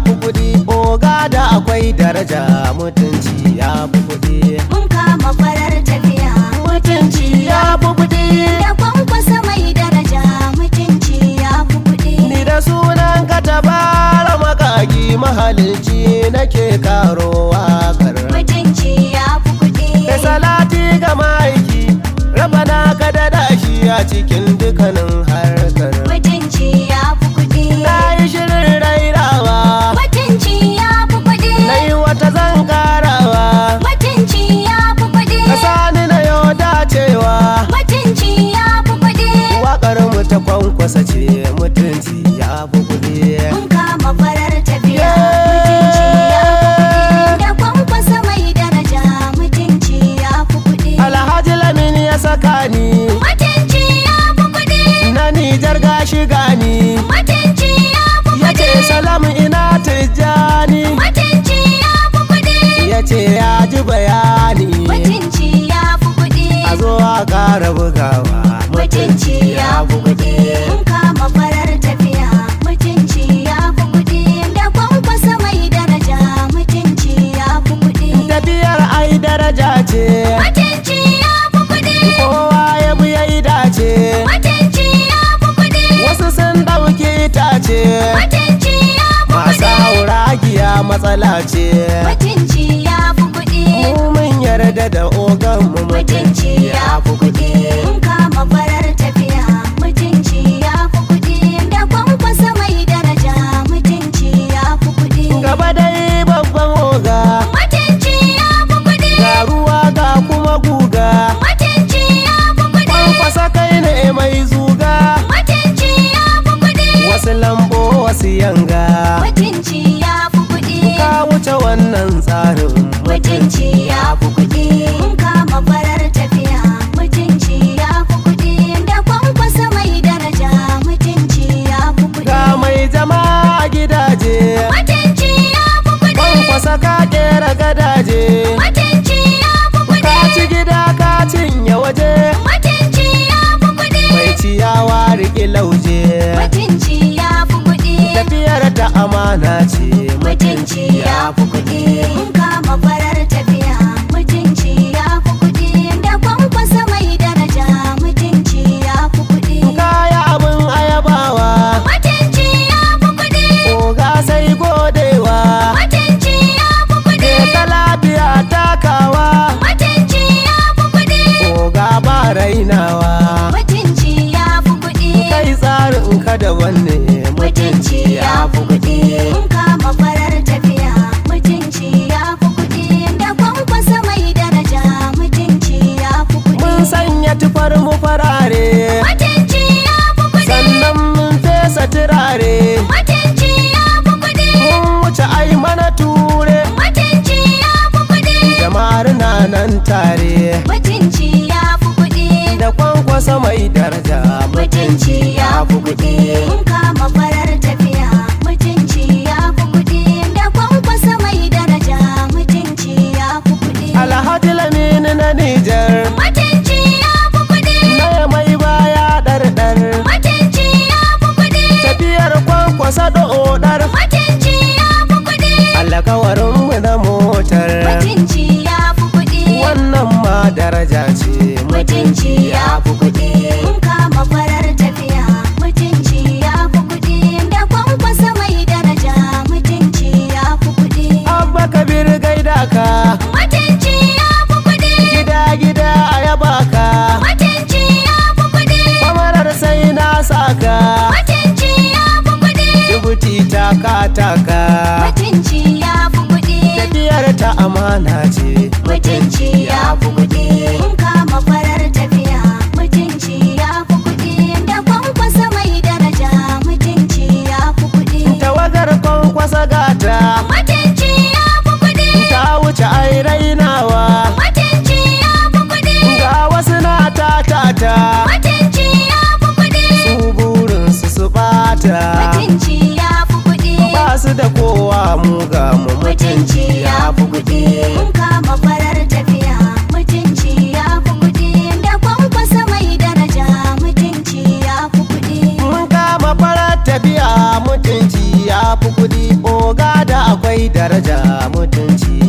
fi kuɗi. Oga da akwai daraja, mutunci ya fi kuɗi. Mun kama farar tafiya. Mutunci ya fi kuɗi. Da Kwankwasa mai daraja, mutunci ya fi kuɗi. Ni da sunan ka Tabara Makagi Mahalicci nake karo wakar. Mutunci ya fi kuɗi. Kai salati ga ma'aiki, Rabana ka dada shi a cikin dukkanin harkar. Mutunci ya fi kuɗi. Na yi shirin rairawa, Mutunci ya fi kuɗi. na yi wata zan karawa. Mutunci ya fi kuɗi. Ka sani na yau dacewa, Mutunci ya fi kuɗi. waƙar mu ta Kwankwasa ce, mutunci ya fi kuɗi. Mun kama farar tafiya. Mutunci ya fi kuɗi. Da Kwankwasa mai daraja, mutunci ya fi kuɗi. Alhaji Lamin ya saka ni, Mutunci ya fi kuɗi. na Nijar gashi gani. Mutunci ya fi Ya ce kuɗi. salam, ina Tijjani. Mutunci ya fi kuɗi. Ya ce ya ji bayani. Mutunci ya fi kuɗi. A zo a ƙara bugawa. Mutunci ya fi kuɗi. Mun kama farar tafiya. Mutunci ya fi kuɗi. Da Kwankwasa mai daraja, mutunci ya fi kuɗi. Tafiyar ai daraja ce. Mutunci ya fi kuɗi. Kowa ya bi ya yi dace. Mutunci ya fi kuɗi. Wasu sun ɗauki itace. Mutunci ya fi Masu kuɗi. hauragiya matsala ce. Mutunci ya fi kuɗi. Mu mun yarda da oganmu. Mutunci ya fi kuɗi. Mun kama farar tafiya. Mutunci ya fi kuɗi. Da Kwankwasa mai daraja, mutunci ya fi kuɗi. Gaba dai babban oga. Mutunci ya fi kuɗi. Ga ruwa ga kuma guga. Mutunci ya fi kuɗi. Kwankwasa kai ne mai zuga. Mutunci ya fi kuɗi. Wasu lambo, wasu yanga. Mutunci ya fi kuɗi. Ka wuce wannan tsarin. Mutunci ya fi kuɗi. Mun kama farar tafiya. Mutunci ya fi kuɗi. Da Kwankwasa mai daraja, mutunci ya fi kuɗi. Ga mai jama'a gidaje. Mutunci ya fi kuɗi. Kwankwasa ka kera gadaje. Mutunci ya fi kuɗi. Ka ci gida ka cinye waje. Mutunci ya fi kuɗi. Mai ciyawa riƙe lauje. Mutunci ya fi kuɗi. Tafiyar ta amana ce. Mutunci ya fi kuɗi. Mun kama farar tafiya. Mutunci ya fi kuɗi. Da Kwankwasa mai daraja, mutunci ya fi kuɗi. Kaya abin ayabawa. Mutunci ya fi kuɗi. Oga sai godewa. Mutunci ya fi kuɗi. Ka lafiya takawa. Mutunci ya fi kuɗi. Oga ba rainawa. Mutunci ya fi kuɗi. Kai tsarin ka daban ne. Mutunci ya fi kuɗi. Mun kama farar tafiya. Mutunci ya fi kuɗi. Da Kwankwasa mai daraja, mutunci ya fi kuɗi. Mun sanya tufar mu farare. Mutunci ya fi kuɗi. Sannan mun fesa turare. Mutunci ya fi kuɗi. Mun wuce ai mana ture. Mutunci ya fi kuɗi. Jama'ar na nan tare. Mutunci ya fi kuɗi. Da Kwankwasa mai daraja. Mutunci ya fi kuɗi. Mun kama farar tafiya. Mutunci ya fi kuɗi. Da Kwankwasa mai daraja, mutunci ya fi kuɗi. Alhaji Lamini na Nijar. Mutunci ya fi kuɗi. Na mai baya ɗarɗar. Mutunci ya fi kuɗi. Tafiyar Kwankwasa ɗoɗar. Mutunci ya fi kuɗi. Alkawarinmu na motar. Mutunci ya fi kuɗi. Wannan ma daraja ce. Mutunci ya fi kuɗi. Mun kama farar tafiya. Mutunci ya fi kuɗi. Da Kwankwasa mai daraja, mutunci ya fi kuɗi. Abba Kabir, gaida ka. Mutunci ya fi kuɗi. Gida gida a yaba ka. Mutunci ya fi kuɗi. Kwamarar sai na saka. Mutunci ya fi kuɗi. Dubuti taka taka. Mutunci ya fi kuɗi. Tafiyar ta amana ce. Mutunci ya fi kuɗi. Mun kama farar tafiya. Mutunci ya fi kuɗi. Da Kwankwasa mai daraja, mutunci ya fi kuɗi. Tawagar Kwankwasa gata. Mutunci ya fi kuɗi. Ta wuce ai rainawa. Mutunci ya fi kuɗi. Ga wasu na tatata. Mutunci ya fi kuɗi. Su burinsu su bata. Mutunci ya fi kuɗi. Ba su da kowa, mu ga mu. Mutunci ya fi kuɗi. Mun kama farar tafiya. Mutunci ya fi kuɗi. Da Kwankwasa mai daraja, mutunci ya fi kuɗi. Mun kama farar tafiya, mutunci ya fi kuɗi. Oga. daraja, mutunci.